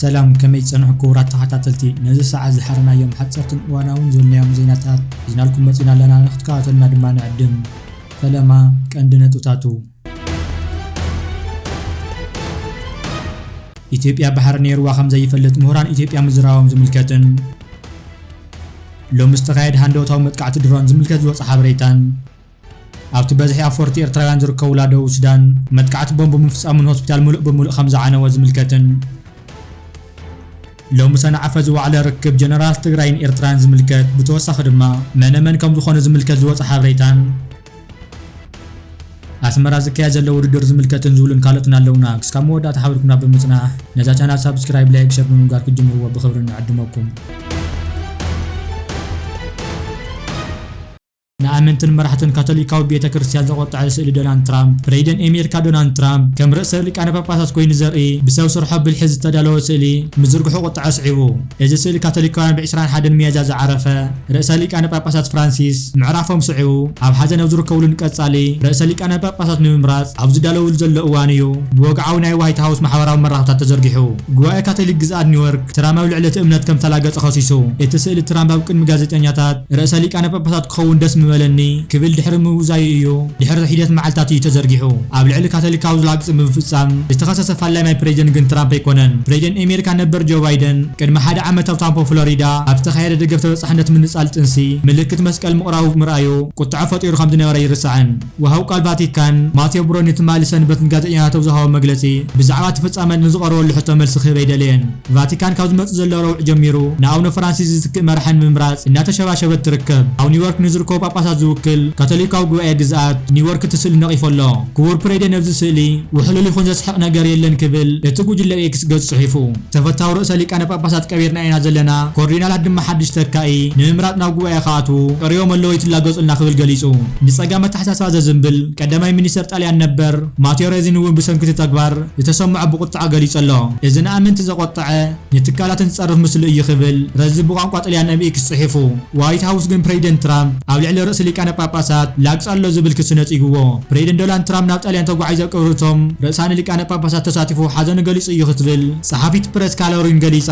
ሰላም፣ ከመይ ትጸንሑ ክቡራት ተኸታተልቲ? ነዚ ሰዓት ዝሓረናዮም ሓጸርትን እዋናውን ዝበልናዮም ዜናታት ሒዝናልኩም መጺና ኣለና። ንክትከታተሉና ድማ ንዕድም። ፈለማ ቀንዲ ነጥብታቱ። ኢትዮጵያ ባሕሪ ነይርዋ ከም ዘይፈልጥ ምሁራን ኢትዮጵያ ምዝራቦም ዝምልከትን ሎሚ ዝተኻየደ ሃንደበታዊ መጥቃዕቲ ድሮን ዝምልከት ዝወጸ ሓበሬታን ኣብቲ በዝሒ ኣፈርቲ ኤርትራውያን ዝርከቡላ ደቡብ ሱዳን መጥቃዕቲ ቦምብ ምፍጻሙን ሆስፒታል ምሉእ ብምሉእ ከም ዝዓነወ ዝምልከትን ሎሚ ሰንዓፈ ዝወዓለ ርክብ ጀነራላት ትግራይን ኤርትራን ዝምልከት ብተወሳኺ ድማ መነመን ከም ዝኾኑ ዝምልከት ዝወጸ ሓበሬታን ኣስመራ ዝካየድ ዘሎ ውድድር ዝምልከትን ዝብሉን ካልኦትን ኣለውና። ክስካብ መወዳእታ ሓቢርኩምና ብምጽናሕ ነዛ ቻናል ሳብስክራይብ፣ ላይክ፣ ሸር ብምግባር ክትጅምርዎ ብኽብሪ ንዕድመኩም። ንኣመንትን መራሕትን ካቶሊካዊ ቤተ ክርስቲያን ዘቖጠዐ ስእሊ ዶናልድ ትራምፕ። ፕሬዚደንት ኣሜሪካ ዶናልድ ትራምፕ ከም ርእሰ ሊቃነ ጳጳሳት ኮይኑ ዘርኢ ብሰብ ስርሖ ብልሒ ዝተዳለወ ስእሊ ምዝርግሑ ቁጥዐ ስዒቡ። እዚ ስእሊ ካቶሊካውያን ብ ዕስራን ሓደን ሚያዝያ ዝዓረፈ ርእሰ ሊቃነ ጳጳሳት ፍራንሲስ ምዕራፎም ስዒቡ ኣብ ሓዘን ኣብ ዝርከብሉን ቀጻሊ ርእሰ ሊቃነ ጳጳሳት ንምምራጽ ኣብ ዝዳለውሉ ዘሎ እዋን እዩ ብወግዓዊ ናይ ዋይት ሃውስ ማሕበራዊ መራኸብታት ተዘርጊሑ። ጉባኤ ካቶሊክ ግዝኣት ኒውዮርክ ትራምፕ ኣብ ልዕሊ እቲ እምነት ከም ተላገጸ ከሲሱ። እቲ ስእሊ ትራምፕ ኣብ ቅድሚ ጋዜጠኛታት ርእሰ ሊቃነ ጳጳሳት ክኸውን ደስ ምበለኒ ክብል ድሕሪ ምውዛዩ እዩ ድሕሪ ሒደት መዓልታት እዩ ተዘርጊሑ። ኣብ ልዕሊ ካቶሊካዊ ላግጺ ብምፍጻም ዝተኸሰሰ ፈላማይ ፕሬዚደንት ግን ትራምፕ ኣይኮነን። ፕሬዚደንት ኣሜሪካ ነበር ጆ ባይደን ቅድሚ ሓደ ዓመት ኣብ ታምፖ ፍሎሪዳ ኣብ ዝተኻየደ ደገፍ ተበጻሕነት ምንጻል ጥንሲ ምልክት መስቀል ምቕራቡ ምርኣዩ ቁጥዐ ፈጢሩ ከም ዝነበረ ኣይርሳዕን። ወሃብ ቃል ቫቲካን ማቴዎ ብሮኒ ትማሊ ሰንበት ንጋዜጠኛታት ኣብ ዝሃቦ መግለጺ ብዛዕባ እቲ ፍጻመ ንዝቐረበሉ ሕቶ መልሲ ክህብ ኣይደለየን። ቫቲካን ካብ ዝመጽእ ዘሎ ረቡዕ ጀሚሩ ንኣቡነ ፍራንሲስ ዝትክእ መራሒ ንምምራጽ እናተሸባሸበት ትርከብ። ኣብ ኒውዮርክ ንዝርከቡ ጳጳሳት ዝውክል ካቶሊካዊ ጉባኤ ግዝኣት ኒውዮርክ እቲ ስእሊ ነቒፉ ኣሎ። ክቡር ፕሬዚደንት፣ ኣብዚ ስእሊ ውሕሉል ይኹን ዘስሕቕ ነገር የለን ክብል እቲ ጉጅለ ኣብ ኤክስ ገጹ ጽሒፉ። ተፈታዊ ርእሰ ሊቃነ ጳጳሳት ቀቢርና ኢና ዘለና፣ ኮርዲናላት ድማ ሓድሽ ተካኢ ንምምራጽ ናብ ጉባኤ ክኣትዉ ቀሪቦም ኣለዉ፣ ኣይትላገጹልና ክብል ገሊጹ። ንጸጋም ኣተሓሳስባ ዘዝንብል ቀዳማይ ሚኒስተር ጣልያን ነበር ማቴዎ ሬንዚ እውን ብሰንኪ እቲ ተግባር ዝተሰምዖ ብቁጥዐ ገሊጹ ኣሎ። እዚ ንኣመንቲ ዘቖጠዐ ንትካላትን ዝጸርፍ ምስሉ እዩ ክብል ረዚ ብቋንቋ ጥልያን ኣብ ኤክስ ጽሒፉ። ዋይት ሃውስ ግን ፕሬዚደንት ትራምፕ ኣብ ልዕሊ ርእሲ ሊቃነ ጳጳሳት ላግጺ ኣሎ ዝብል ክሲ ነጺግዎ። ፕሬዚደንት ዶናልድ ትራምፕ ናብ ጣልያን ተጓዒዙ ኣብ ቀብሪ እቶም ርእሳነ ሊቃነ ጳጳሳት ተሳቲፉ ሓዘኑ ገሊጹ እዩ ክትብል ጸሓፊት ፕረስ ካሎሪን ገሊጻ።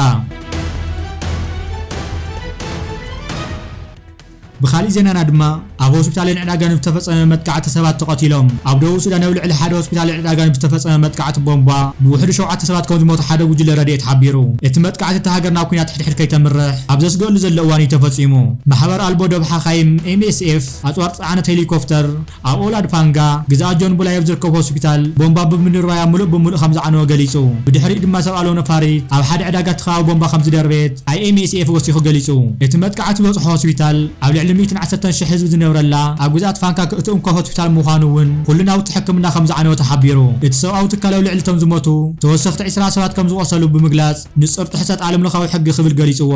ብኻሊእ ዜናና ድማ ኣብ ሆስፒታልን ዕዳጋን ብዝተፈጸመ መጥቃዕቲ ሰባት ተቐቲሎም። ኣብ ደቡብ ሱዳን ኣብ ልዕሊ ሓደ ሆስፒታልን ዕዳጋን ብዝተፈጸመ መጥቃዕቲ ቦምባ ብውሕዱ ሸውዓተ ሰባት ከም ዝሞቱ ሓደ ጉጅለ ረድኤት ሓቢሩ። እቲ መጥቃዕቲ እታ ሃገር ናብ ኲናት ሕድሕድ ከይተምርሕ ኣብ ዘስግኣሉ ዘሎ እዋን እዩ ተፈጺሙ። ማሕበር ኣልቦ ዶብ ሓኻይም ኤምኤስኤፍ ኣጽዋር ጸዓነት ሄሊኮፕተር ኣብ ኦላድ ፋንጋ ግዝኣት ጆን ቡላይ ኣብ ዝርከብ ሆስፒታል ቦምባ ብምድርባያ ምሉእ ብምሉእ ከም ዝዓነወ ገሊጹ። ብድሕሪኡ ድማ ሰብ ኣልቦ ነፋሪት ኣብ ሓደ ዕዳጋ እቲ ከባቢ ቦምባ ከም ዝደርበየት ኣይኤምኤስኤፍ ወሲኹ ገሊጹ። እቲ መጥቃዕቲ ዝበጽሖ ሆስፒታል ኣብ ልዕሊ ሚእትን ዓሰርተን ሽሕ ህዝቢ ዝነብረላ ኣብ ግዝኣት ፋንካ እቲ እንኮ ሆስፒታል ምዃኑ እውን ኩሉ ናውቲ ሕክምና ከም ዝዓነወ ተሓቢሩ። እቲ ሰብኣዊ ትካል ኣብ ልዕሊ እቶም ዝሞቱ ተወሰኽቲ ዕስራ ሰባት ከም ዝቖሰሉ ብምግላጽ ንጹር ጥሕሰት ዓለምለኻዊ ሕጊ ክብል ገሊጽዎ።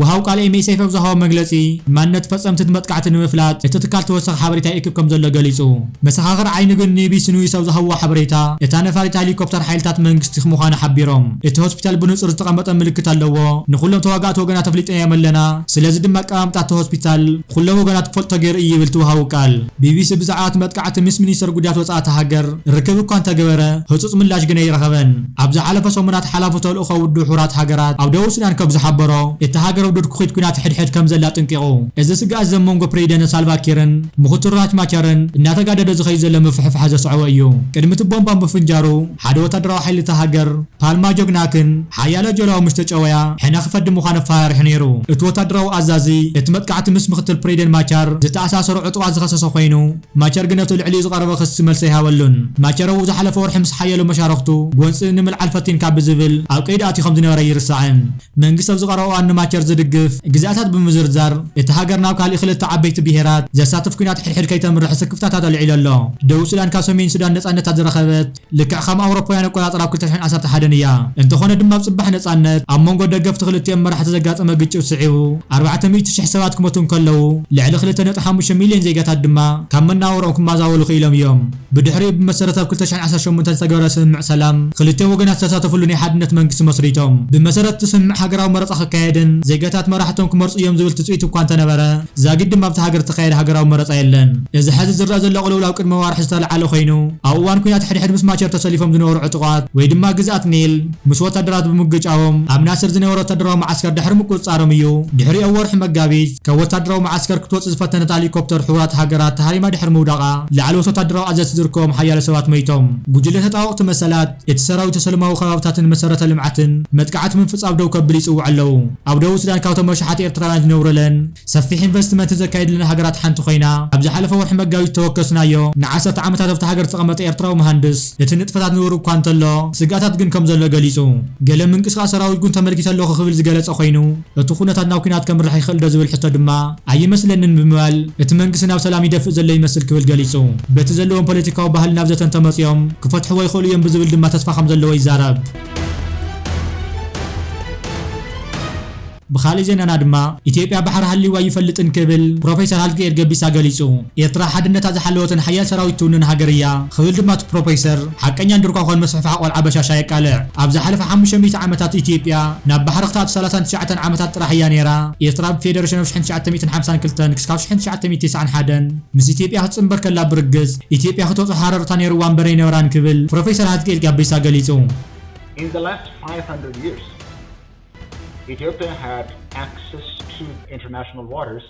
ወሃብ ቃል ኤምኤስኤፍ ኣብ ዝሃቦ መግለጺ ማንነት ፈጸምቲ እቲ መጥቃዕቲ ንምፍላጥ እቲ ትካል ተወሳኺ ሓበሬታ ይእክብ ከም ዘሎ ገሊጹ። መሰኻኽር ዓይኒ ግን ንቢቢሲ ኒውስ ኣብ ዝሃብዎ ሓበሬታ እታ ነፋሪት ሄሊኮፕተር ሓይልታት መንግስቲ ምዃኑ ሓቢሮም። እቲ ሆስፒታል ብንጹር ዝተቐመጠ ምልክት ኣለዎ። ንኹሎም ተዋጋእቲ ወገናት ኣፍሊጥናዮም ኣለና። ስለዚ ድማ ኣቀማምጣ እቲ ሆስፒታል ኩሎም ወገናት ክፈልጡ ተገይሩ እዩ ይብል እቲ ወሃቢ ቃል። ቢቢሲ ብዛዕባ እቲ መጥቃዕቲ ምስ ሚኒስተር ጉዳያት ወጻኢ እታ ሃገር ርክብ እኳ እንተገበረ ህጹጽ ምላሽ ግን ኣይረኸበን። ኣብ ዝሓለፈ ሰሙናት ሓላፊ ተልእኾ ውድብ ሕቡራት ሃገራት ኣብ ደቡብ ሱዳን ከም ዝሓበሮ እታ ሃገር ኣብ ዱር ክኺድ ኲናት ሕድሕድ ከም ዘላ ኣጠንቂቑ። እዚ ስግኣት እዚ ኣብ መንጎ ፕሬዚደንት ሳልቫ ኪርን ምኽትሉ ራክ ማቻርን እናተጋደደ ዝኸይድ ዘሎ ምፍሕፋሕ ዘስዐቦ እዩ። ቅድሚ እቲ ቦምባ ምፍንጃሩ ሓደ ወታደራዊ ሓይሊ እታ ሃገር ፓልማ ጆግናክን ሓያሎ ጀላቡ ምስ ተጨወያ ሕነ ክፈዲ ምዃኑ ኣፈራሪሑ ነይሩ። እቲ ወታደራዊ ኣዛዚ እቲ መጥቃዕቲ ምስ ምኽትል ፕሬዚደንት ማቻር ዝተኣሳሰሩ ዕጡቓት ዝኸሰሰ ኮይኑ ማቻር ግን ነቲ ልዕሊኡ ዝቐረበ ክሲ መልሲ ኣይሃበሉን። ማቻር ኣብ ዝሓለፈ ወርሒ ምስ ሓያሎ መሻርኽቱ ጎንጺ ንምልዓል ፈቲንካ ብዝብል ኣብ ቀይዲ ኣትዩ ከም ዝነበረ ኣይርሳዕን። መንግስቲ ኣብ ዝቐረበ እዋን ንማቻር ዝድግፍ ግዝኣታት ብምዝርዛር እታ ሃገር ናብ ካሊእ ክልተ ዓበይቲ ብሄራት ዘሳትፍ ኲናት ሕድሕድ ከይተምርሕ ስክፍታታት ኣልዒሉ ኣሎ። ደቡብ ሱዳን ካብ ሰሜን ሱዳን ነጻነታ ዝረኸበት ልክዕ ከም ኣውሮፓውያን ኣቆጻጽራ ኣብ ክልተ ሽሕን ዓሰርተ ሓደን እያ። እንተኾነ ድማ ኣብ ጽባሕ ነጻነት ኣብ መንጎ ደገፍቲ ክልቲኦም መራሕቲ ዘጋጠመ ግጭት ስዒቡ ኣርባዕተ ሚእቲ ሽሕ ሰባት ክሞቱ እንከለዉ ልዕሊ ክልተ ነጥቢ ሓሙሽተ ሚልዮን ዜጋታት ድማ ካብ መናወሮም ክመዛወሉ ክኢሎም እዮም። ብድሕሪኡ ብመሰረት ኣብ ክልተ ሽሕን ዓሰርተ ሸሞንተን ዝተገበረ ስምምዕ ሰላም፣ ክልተ ወገናት ዝተሳተፍሉ ናይ ሓድነት መንግስቲ መስሪቶም። ብመሰረት እቲ ስምምዕ ሃገራዊ መረጻ ክካየድን ዜጋታት መራሕቶም ክመርጹ እዮም ዝብል ትጽቢት እኳ እንተነበረ፣ ዛጊድ ድማ ኣብቲ ሃገር ዝተኻየደ ሃገራዊ መረጻ የለን። እዚ ሕዚ ዝረኣ ዘሎ ቅልውላው ቅድሚ ኣዋርሕ ዝተለዓለ ኮይኑ፣ ኣብ እዋን ኲናት ሕድሕድ ምስ ማቸር ተሰሊፎም ዝነበሩ ዕጡቓት ወይ ድማ ግዝኣት ኒል ምስ ወታደራት ብምግጫዎም ኣብ ናስር ዝነበረ ወታደራዊ መዓስከር ድሕሪ ምቁጽጻሮም እዩ። ድሕሪኡ ኣብ ወርሒ መጋቢት ካብ ወታደራዊ መዓስከር ክትወጽእ ዝፈተነት ሄሊኮፕተር ሕቡራት ሃገራት ተሃሪማ ድሕሪ ምውዳቓ፣ ላዕለዎት ወታደራዊ ኣዘዝቲ ዝርከቦም ሓያሎ ሰባት መይቶም። ጉጅለ ተጣወቕቲ መሰላት እቲ ሰራዊት ሰለማዊ ከባብታትን መሰረተ ልምዓትን መጥቃዕቲ ምፍጻም ደው ከብል ይጽውዑ ኣለዉ። ኣብ ደቡብ ሱዳን ካብቶም ኣሽሓት ኤርትራውያን ዝነብሩለን ሰፊሕ ኢንቨስትመንት ዘካየድለን ሃገራት ሓንቲ ኮይና፣ ኣብ ዝሓለፈ ወርሒ መጋቢት ዝተወከስናዮ ንዓሰርተ ዓመታት ኣብታ ሃገር ዝተቐመጠ ኤርትራዊ መሃንድስ፣ እቲ ንጥፈታት ንቡር እኳ እንተሎ፣ ስግኣታት ግን ከም ዘሎ ገሊጹ። ገለ ምንቅስቓስ ሰራዊት ግን ተመልኪተ ኣለኹ ክብል ዝገለጸ ኮይኑ፣ እቲ ኩነታት ናብ ኲናት ከምርሕ ይኽእል ዶ ዝብል ሕቶ ድማ ኣይመስለንን ብምባል፣ እቲ መንግስቲ ናብ ሰላም ይደፍእ ዘሎ ይመስል ክብል ገሊጹ። በቲ ዘለዎም ፖለቲካዊ ባህሊ ናብ ዘተ እንተመጺኦም ክፈትሕዎ ይኽእሉ እዮም ብዝብል ድማ ተስፋ ከም ዘለዎ ይዛረብ። ብኻልእ ዜናና ድማ፣ ኢትዮጵያ ባሕሪ ሃልይዋ ይፈልጥን ክብል ፕሮፌሰር ሃዝግኤል ገቢሳ ገሊጹ። ኤርትራ ሓድነታ ዝሓለወትን ሓያል ሰራዊት ትውንን ሃገር እያ ክብል ድማ እቲ ፕሮፌሰር፣ ሓቀኛን ድርኳ ኮን መስፍሕፋሕ ቆልዓ በሻሻ የቃልዕ። ኣብ ዝሓለፈ ሓሙሽተ ሚእቲ ዓመታት ኢትዮጵያ ናብ ባሕሪ ክትኣቱ ሰላሳን ትሽዓተን ዓመታት ጥራሕ እያ ነይራ። ኤርትራ ብፌደሬሽን ኣብ ሽሕን ትሽዓተ ሚእትን ሓምሳን ክልተን ክስካብ ሽሕን ትሽዓተ ሚእትን ተስዓን ሓደን ምስ ኢትዮጵያ ክትጽንበር ከላ ብርግጽ ኢትዮጵያ ክትወጽኦ ሃረርታ ነይርዋ እምበር ኣይነበራን ክብል ፕሮፌሰር ሃዝግኤል ገቢሳ ገሊጹ። In the last five hundred years, Ethiopia had access to international waters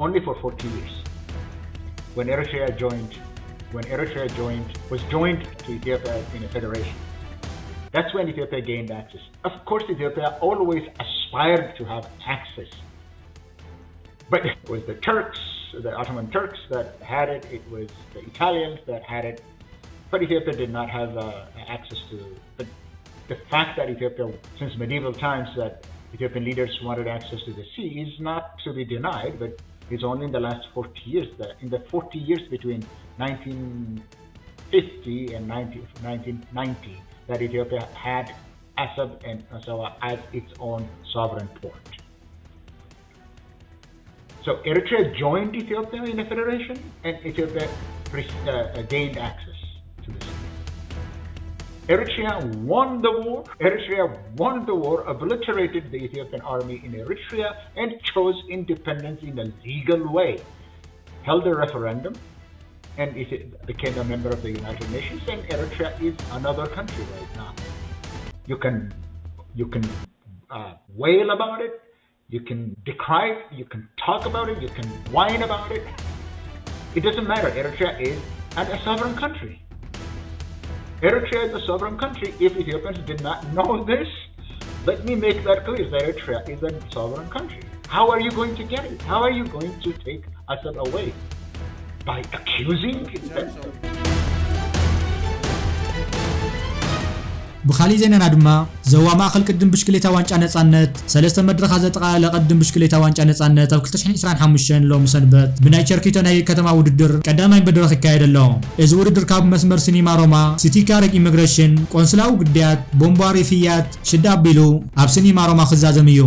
only for forty years. When Eritrea joined, when Eritrea joined, was joined to Ethiopia in a federation. That's when Ethiopia gained access. Of course, Ethiopia always aspired to have access. But it was the Turks, the Ottoman Turks that had it, it was the Italians that had it, but Ethiopia did not have uh, access to. But the fact that Ethiopia, since medieval times, that Ethiopian leaders wanted access to the sea is not to be denied, but it's only in the last forty years that, in the forty years between nineteen fifty and nineteen, nineteen ninety, that Ethiopia had Assab and Massawa as its own sovereign port. So Eritrea joined Ethiopia in a federation, and Ethiopia uh, gained access to this. Eritrea won the war. Eritrea won the war, obliterated the Ethiopian army in Eritrea, and chose independence in a legal way. Held a referendum, and it became a member of the United Nations. And Eritrea is another country right now. You can you can uh, wail about it. You can decry it, you can talk about it, you can whine about it. It doesn't matter. Eritrea is an, a sovereign country. Eritrea is a sovereign country. If Ethiopians did not know this, let me make that clear. Eritrea is a sovereign country. How are you going to get it? How are you going to take Assad away? By accusing them? ብኻሊእ ዜናና ድማ፣ ዘዋ ማእኸል ቅድም ብሽክሌታ ዋንጫ ነጻነት ሰለስተ መድረኻ ዘጠቓለለ ቅድም ብሽክሌታ ዋንጫ ነጻነት ኣብ ክልተ ሽሕን ዕስራን ሓሙሽተን ሎሚ ሰንበት ብናይ ቸርኪቶ ናይ ከተማ ውድድር ቀዳማይ መድረኽ ይካየድ ኣሎ። እዚ ውድድር ካብ መስመር ሲኒማ ሮማ፣ ሲቲ ካረግ ኢሚግሬሽን፣ ቆንስላዊ ግዳያት፣ ቦምቧሪ ፍያት ሽዳ ኣቢሉ ኣብ ሲኒማ ሮማ ክዛዘም እዩ።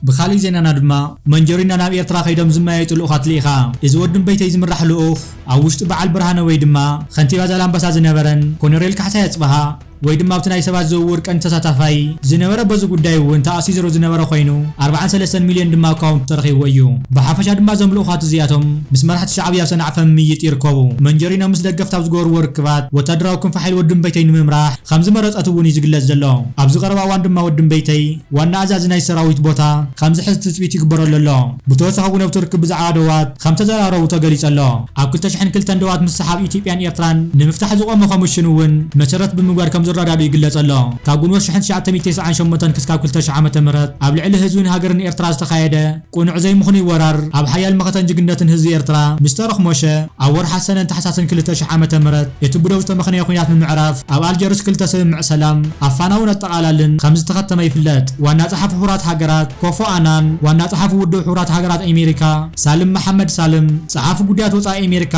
ብኻሊእ ዜናና ድማ መንጀሪና ናብ ኤርትራ ከይዶም ዝመያየጡ ልኡኻት ልኢኻ። እዚ ወዲ እምበይተይ ዝምራሕ ልኡኽ ኣብ ውሽጢ በዓል ብርሃነ ወይ ድማ ከንቲባ ዛላምበሳ ዝነበረን ኮነሬል ካሕሳይ ኣጽብሃ ወይ ድማ ኣብቲ ናይ ሰባት ዝውውር ቀንዲ ተሳታፋይ ዝነበረ በዚ ጉዳይ እውን ተኣሲሩ ዝነበረ ኮይኑ ኣርባዓን ሰለስተን ሚልዮን ድማ ኣካውንት ተረኺብዎ እዩ። ብሓፈሻ ድማ እዞም ልኡኻት እዚኣቶም ምስ መራሕቲ ሻዕብያ ኣብ ሰንዓፈ ምምይጥ ይርከቡ። መንጀሪኖ ምስ ደገፍቲ ኣብ ዝገበርዎ ርክባት ወታደራዊ ክንፊ ሓይሊ ወዲ እምበይተይ ንምምራሕ ከም ዝመረጸት እውን እዩ ዝግለጽ ዘሎ። ኣብዚ ቀረባ እዋን ድማ ወዲ እምበይተይ ዋና ኣዛዚ ናይ ሰራዊት ቦታ ከም ዝሕዝ ትጽቢት ይግበረሉ ኣሎ። ብተወሳኺ እውን ኣብቲ ርክብ ብዛዕባ ዶባት ከም ተዘራረቡ ተገሊጹ ኣሎ። ኣብ ክልተ ሽሕን ክልተን ዶባት ምስሓብ ኢትዮጵያን ኤርትራን ንምፍታሕ ዝቖመ ኮሚሽን እውን መሰረት ብምግባር ከም ዝረዳድኡ ይግለጽ ኣሎ። ካብ ጉንበት ሽሕን ትሽዓተ ሚእትን ተስዓን ሸሞንተን ክስካብ ክልተ ሽሕ ዓመተ ምህረት ኣብ ልዕሊ ህዝብን ሃገርን ኤርትራ ዝተኻየደ ቅኑዕ ዘይምኽኑይ ወራር ኣብ ሓያል መኸተን ጅግንነትን ህዝቢ ኤርትራ ምስ ተረኽሞሸ፣ ኣብ ወርሓት ሰነን ታሕሳስን ክልተ ሽሕ ዓመተ ምህረት እቲ ብደው ዝተመኽነየ ኲናት ንምዕራፍ ኣብ ኣልጀርስ ክልተ ስምምዕ ሰላም ኣፋናውን ኣጠቓላልን ከም ዝተኸተመ ይፍለጥ። ዋና ጸሓፊ ሕቡራት ሃገራት ኮፎ ኣናን ዋና ጸሓፊ ውድብ ሕቡራት ሃገራት ኣሜሪካ ሳልም መሓመድ ሳልም፣ ጸሓፊ ጉዳያት ወጻኢ ኣሜሪካ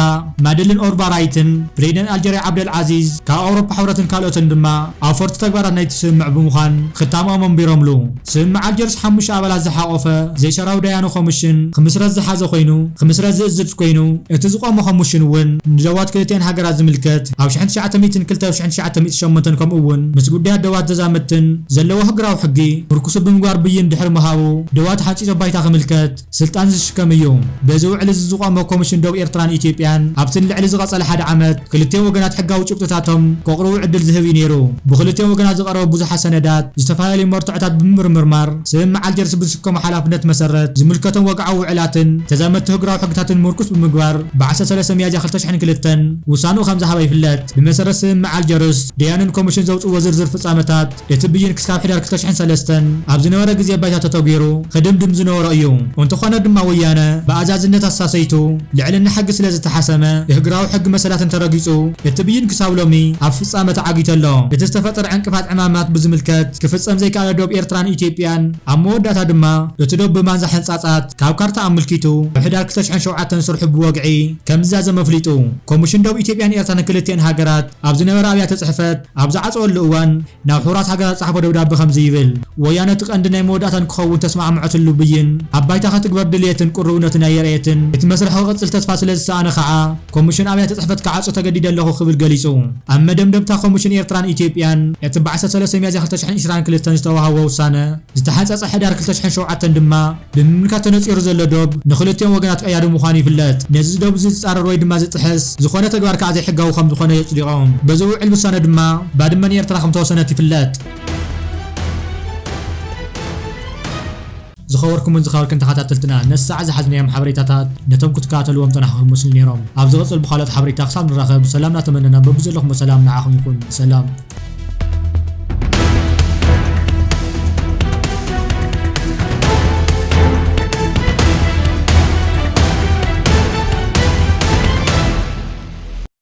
ማደሊን ኦልብራይትን ፕሬዚደንት ኣልጀርያ ዓብደል ዓዚዝ ካብ ኣውሮፓ ሕብረትን ካልኦትን ድማ ኣውፈርቲ ተግባራት ናይቲ ስምምዕ ብምዃን ክታምኦም ኣንቢሮምሉ። ስምምዕ ኣልጀርስ ሓሙሽተ ኣባላት ዝሓቖፈ ዘይሰራዊ ደያኑ ኮሚሽን ክምስረት ዝሓዘ ኮይኑ፣ ክምስረት ዝእዝዝ ኮይኑ፣ እቲ ዝቖመ ኮሚሽን እውን ንደባት ክልቲኤን ሃገራት ዝምልከት ኣብ ሽሕን ትሽዓተ ሚእትን ክልተ ኣብ ሽሕን ትሽዓተ ሚእትን ሸሞንተን ከምኡ እውን ምስ ጉዳያት ደባት ተዛመድትን ዘለዎ ህግራዊ ሕጊ ምርኩሱ ብምግባር ብይን ድሕሪ ምሃቡ ደባት ሓጺጾ ባይታ ክምልከት ስልጣን ዝሽከም እዩ። በዚ ውዕል እዚ ዝቖመ ኮሚሽን ዶብ ኤርትራን ኢትዮጵያን ኣብቲ ንልዕሊ ዝቐጸለ ሓደ ዓመት ክልቲኦም ወገናት ሕጋዊ ጭብጥታቶም ከቕርቡ ዕድል ዝህብ እዩ ነይሩ። ብክልቲኦም ወገናት ዝቐረቡ ብዙሓት ሰነዳት ዝተፈላለዩ መርትዖታት ብምርምርማር ስምምዕ ኣልጀርስ ብዝሽከሞ ሓላፍነት መሰረት ዝምልከቶም ወግዓዊ ውዕላትን ተዛመድቲ ህግራዊ ሕግታትን ምርኩስ ብምግባር ብ ዓሰርተ ሰለስተ ሚያዝያ ክልተ ሽሕን ክልተን ውሳንኡ ከም ዝሃበ ይፍለጥ። ብመሰረት ስምምዕ ኣልጀርስ ደያኑን ኮሚሽን ዘውፅእዎ ዝርዝር ፍጻመታት እቲ ብይን ክሳብ ሕዳር ክልተ ሽሕን ሰለስተን ኣብ ዝነበረ ግዜ ባይታ ተተጒሩ ክድምድም ዝነበሮ እዩ። እንተኾነ ድማ ወያነ ብኣዛዝነት ኣሳሰይቱ ልዕልና ሕጊ ስለ ዝተሓሰመ ብህግራዊ ሕጊ መሰላት እንተረጊጹ እቲ ብይን ክሳብ ሎሚ ኣብ ፍጻመ ተዓጊቱ ኣሎ። እቲ ዝተፈጠረ ዕንቅፋት ዕማማት ብዝምልከት ክፍጸም ዘይከኣለ ዶብ ኤርትራን ኢትዮጵያን ኣብ መወዳእታ ድማ እቲ ዶብ ብማንዛ ሕንጻጻት ካብ ካርታ ኣመልኪቱ ኣብ ሕዳር ክልተ ሽሕን ሸውዓተን ስርሑ ብወግዒ ከም ዝዛዘመ ኣፍሊጡ። ኮሚሽን ዶብ ኢትዮጵያን ኤርትራን ክልቲኤን ሃገራት ኣብ ዝነበረ ኣብያተ ጽሕፈት ኣብ ዝዓጸወሉ እዋን ናብ ሕቡራት ሃገራት ዝጸሓፎ ደብዳበ ከምዚ ይብል። ወያነ እቲ ቀንዲ ናይ መወዳእታን ክኸውን ተስማዕምዐትሉ ብይን ኣብ ባይታ ክትግበር ድልየትን ቅሩብነትን ኣየርእየትን እቲ መስርሕ ክቕጽል ተስፋ ስለ ዝሰኣነ ከኣ ኮሚሽን ኣብያተ ጽሕፈት ክዓጹ ተገዲደ ኣለኹ ክብል ገሊጹ። ኣብ መደምደምታ ኮሚሽን ኤርትራን ኢትዮጵያን እቲ ብ ዓሰርተ ሰለስተ ሚያዝያ ክልተ ሽሕን ዕስራን ክልተን ዝተዋህቦ ውሳነ ዝተሓንጸጸ ሕዳር ክልተ ሽሕን ሸውዓተን ድማ ብምምልካት ተነጺሩ ዘሎ ዶብ ንኽልቲኦም ወገናት ቀያዲ ምዃኑ ይፍለጥ። ነዚ ዶብ እዚ ዝጻረር ወይ ድማ ዝጥሕስ ዝኾነ ተግባር ከኣ ዘይሕጋዊ ከም ዝኾነ የጽዲቖም። በዚ ውዕል ውሳነ ድማ ባድመ ንኤርትራ ከም ተወሰነት ይፍለጥ። ዝኸበርኩምን ዝኸበርክን ተኸታተልትና ነሳዕ ዝሓዝናዮም ሓበሬታታት ነቶም ክትከታተልዎም ጸናሕኩም መስሉ ነይሮም። ኣብ ዝቕጽል ብኻልኦት ሓበሬታ ክሳብ ንራኸብ ሰላም እናተመነና በብዘለኹም ሰላም ንዓኹም ይኹን። ሰላም።